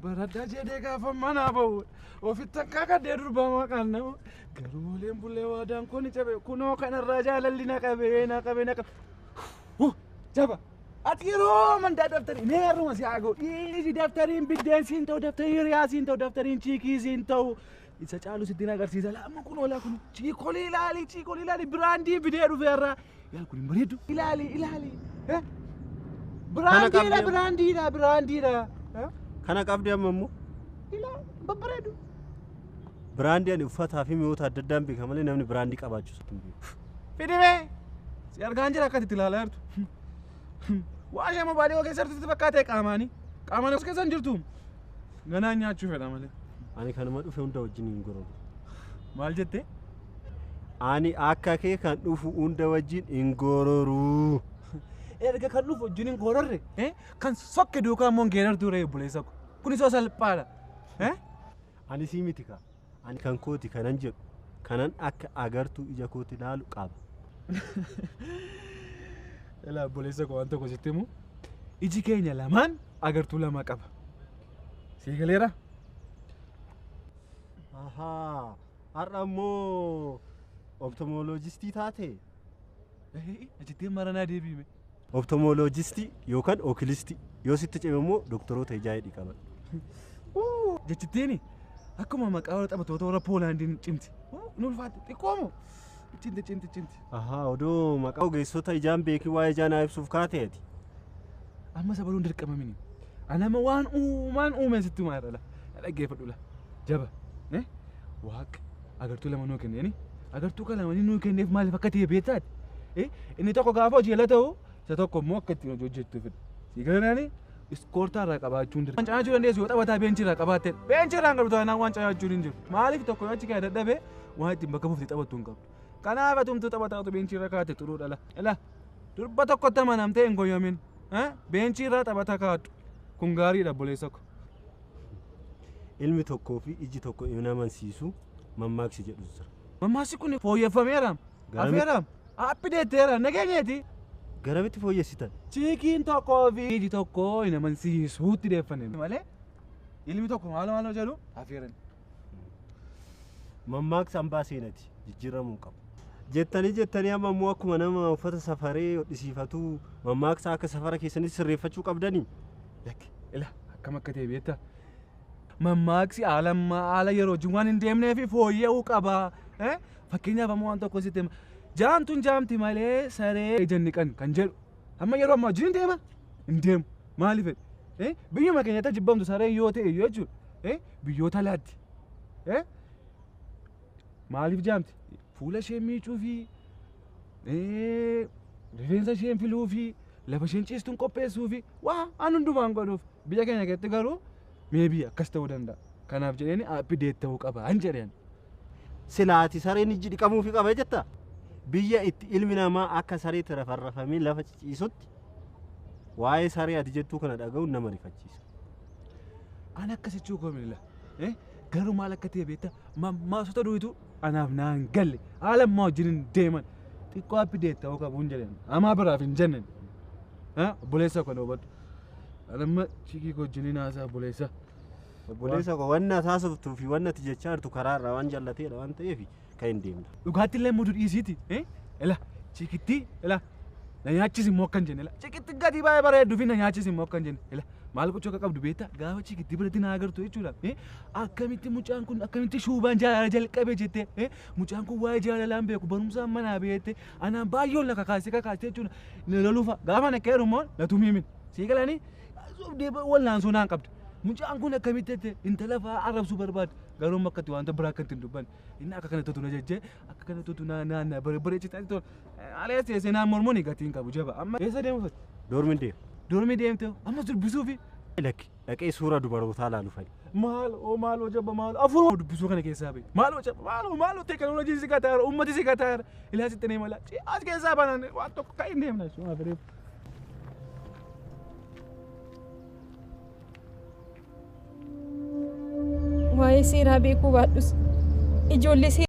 Baraddaa jedhee gaafa manaa bahu ofitti akka kaddee durbaa maqaan nama garuu oleen bullee waadaan kun cabe kunoo kanarraa jaalalli na qabee na qabee na qabe. Jaba ati yeroo mandaa daftarii mee har'uma si haa ga'u dhiisi daftariin biddeen siin ta'u daftariin riyaa siin ta'u daftariin chiikii siin ta'u isa caalu sitti agarsiisa laama kun oolaa kun chiikolii ilaali chiikolii ilaali biraandii fidee dhufe irraa yaa kun hin bareedu ilaali ilaali biraandiidha biraandiidha biraandiidha. Kana qabdi amma immoo? Ilaa babbareedu. Biraandii ani uffataa fi mi'oota adda addaan beeka malee namni biraandii qabaachuu hin beeku. Fidimee si argaan jira akkasitti ilaalaa jirtu. Waa ishee mobaayilii keessa jirtutti fakkaatee qaamaanii qaamaan os keessa hin jirtu. Ganaan nyaachuu fedha malee. Ani kanuma dhufe hunda wajjin hin gororu. Maal jettee? Ani akka kee kan dhufu hunda wajjin hin gororu. Erga kan dhufu wajjin hin gororre kan sokke duukaa immoo hin geerartuu ree obboleessa ko. Kun isoo salphaadha. Ani sii miti kaa. Ani kan kooti kanan jedhu kanan akka agartuu ija kooti ilaalu qaba. Ilaa obboleessa koo waan tokko sitti himu iji keenya lamaan agartuu lama qaba. Sii galeera? Ahaa har'a immoo optomoloojistii taate? Achitti maranaa deebiime. Optomoloojistii yookaan okilistii yoo sitti cime immoo doktoroota ijaa hidhii qaban. Jechittiin akkuma maqaa warra taphattoota warra Poolaandiin cimti. Nu ulfaatte xiqqoomu cimti cimti cimti. Ahaa odoo maqaa ogeessota ijaan beekii waa'ee ijaa naa ibsuuf kaate ati. Amma sabaluun dirqamamini. Anama waan uumaan uumeen sitti himaa irra la. Dhaggeeffadhu la. Jaba. Waaqa agartuu lama nuu kenneeni. Agartuu kan lamanii nuu kenneef maaliif akka ta'e beektaati? Inni tokko gaafa hojii ala ta'u isa tokko immoo akka ittiin hojii hojjettu fedha. Si galanaani iskoortaa irraa qabaachuun dirqama. Waan caalaachuu dandeessu yoo taphataa beenchii irraa qabaatte beenchii irraa hin qabdu taanaan waan caalaachuun hin jiru. Maaliif tokko yoo achi ka'e dadhabe waan ittiin bakka buuftee taphattu hin qabdu. Kanaaf atumtuu taphataa beenchii irra kaa'atte xuruu dhala. Ila durba tokkotti amanamtee hin goyyamin. Beenchii irraa taphataa kaa'adhu. Kun gaariidha obboleessa ko. Ilmi tokkoo fi iji tokko hin amansiisu mammaaksi jedhu jira. Mammaaksi kun fooyyeffameera. Afeera. Appideetteera nageenyeeti. Garamitti fooyyessitan? Chiikiin tokkoo fi iji tokko hin amansiisuutti deeffanne malee ilmi tokko maaloo maaloo jedhu afeeran. Mammaaksa hambaa seenati jijjiiramuu qabu. Jettanii jettanii amma immoo akkuma nama uffata safaree hodhisiifatu mammaaksa akka safara keessanitti sirreeffachuu qabdanii. Lakki ila akkam akka ta'e beektaa? Mammaaksi haala haala yeroo wajjin waan hin deemneef fooyya'uu qaba. Fakkeenyaaf amma waan tokko sitti hima. Jaamtuun jaamti malee saree ija hin dhiqan kan jedhu. Amma yeroo ammaa wajjin hin deema? Hin deemu. Maaliif jedhe? Biyyuma keenyatti jibbamtu saree yoo ta'e jechuudha. Biyyoota alaatti. Maaliif jaamti? Fuula ishee miicuu fi rifeensa ishee filuu fi lafa isheen ciistuun qopheessuu fi waa an hundumaan godhuuf biyya keenya keessatti garuu meebii akkas ta'uu danda'a. Kanaaf jedheen appideet ta'uu qaba an jedheen. Silaati sareen ijji dhiqamuufi qaba jetta? Biyya itti ilmi namaa akka sareetti rafarrafamee lafa ciciisutti waa'ee saree ati jettuu kana dhaga'uun nama rifachiisa. An akkas jechuu koo mila. Garuu maal akka ta'e beektaa? Mammaasota duriitu anaaf naan galle haala ammaa wajjin hin deeman xiqqoo appideet ta'uu qabu hin jedhan. Amaa biraaf hin jennen. Obboleessa koo na hubadhu. Anamma chiikii koo wajjin haasaa obboleessa. Obboleessa koo wanna taasiftuu fi wanna ati jechaa jirtu karaa irraa waan jallateedha waan ta'eef kan hin deemne. Dhugaatti illee muduu dhiisiiti. Ila chiikitti ila na nyaachisi immoo akkan jenne ila chiikitti gatii baay'ee bareedduu fi na nyaachisi immoo akkan jenne ila maal gochuu akka qabdu beektaa gaafa chiikitti biratti na agartu jechuudha. Akkamitti mucaan kun akkamitti shuubaan jaalala jalqabe jettee mucaan kun waa'ee jaalalaan beeku barumsaan manaa beekte anaan baay'ee ol na kakaasee kakaasee jechuudha. Na loluufa gaafa na keeru immoo na tumiimin sii galanii wallaansoo naan qabdu. Mucaan kun akkamitti jette intala fa'aa arrabsuu barbaada. Garuu amma akkatti wanta biraa akkatti hin dubbanne. Inni akka kana totu na jejjee akka kana totu na na na bareechite ati tolu. Alees teessee naan mormuun gatii hin qabu jaba. Amma eessa deemu fati? Doormi deema. Doormi deemte ammas dubbisuufi. Lakki dhaqee suura dubarootaa laalu fa'i. Maaloo maaloo jaba maaloo afur dubbisuu kana keessaa bahi. Maaloo jaba maaloo maaloo teekinooloojiin si gataara uummati si gataara ilaa sitti nee mala as keessaa banan waan tokko kan hin deemna jechuudha fedheef. Waa'ee seeraa beekuu baadhus ijoollee